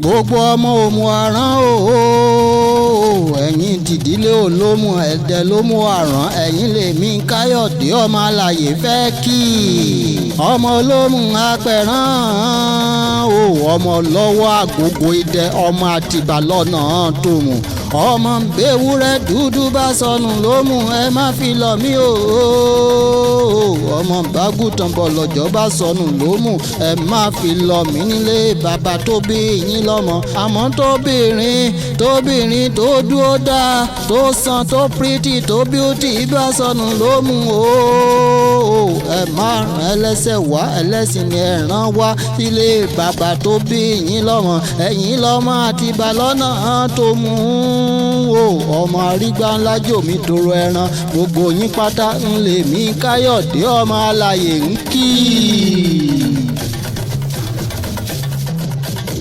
Gbogbo ọmọ òmù àrán ooo, ẹ̀yin dìdílé olómù ẹ̀dẹ̀ ló mú àrán, ẹ̀yin lèmi Káyọ̀dé ọmọ alàyè fẹ́ kí ọmọ olómù apẹ̀rán o, ọmọ lọ́wọ́ àgógó idẹ, ọmọ àtìbà lọ́nà tòmù, ọmọ gbẹwúrẹ́ dúdú bá sọnù lómù, ẹ má fi lọ̀ mí o, ọmọ bágùtàn bọ̀ lọ́jọ́ bá sọnù lómù, ẹ má fi lọ̀ mí nílé bàbá tó bí yín lọ́mọ. Àmọ́ tóbìnrin tóbìnrin tó dúró dáa, tó san, tó pretty, tó beauty bá sọnù lómù o, ẹ má rán ẹlẹ́sẹ̀ wá, ẹlẹ́sìn ni ẹ rán wá sílé bàbá tó bí yín lọ́mọ. Ẹ̀yin lọ́mọ àtibá lọ́nà tó mú o, ọmọ arígbá ńlá jòmí toro ẹran. Gbogbo yín pátá ń lè mí Káyọ̀dé ọmọ alàyè ń kí.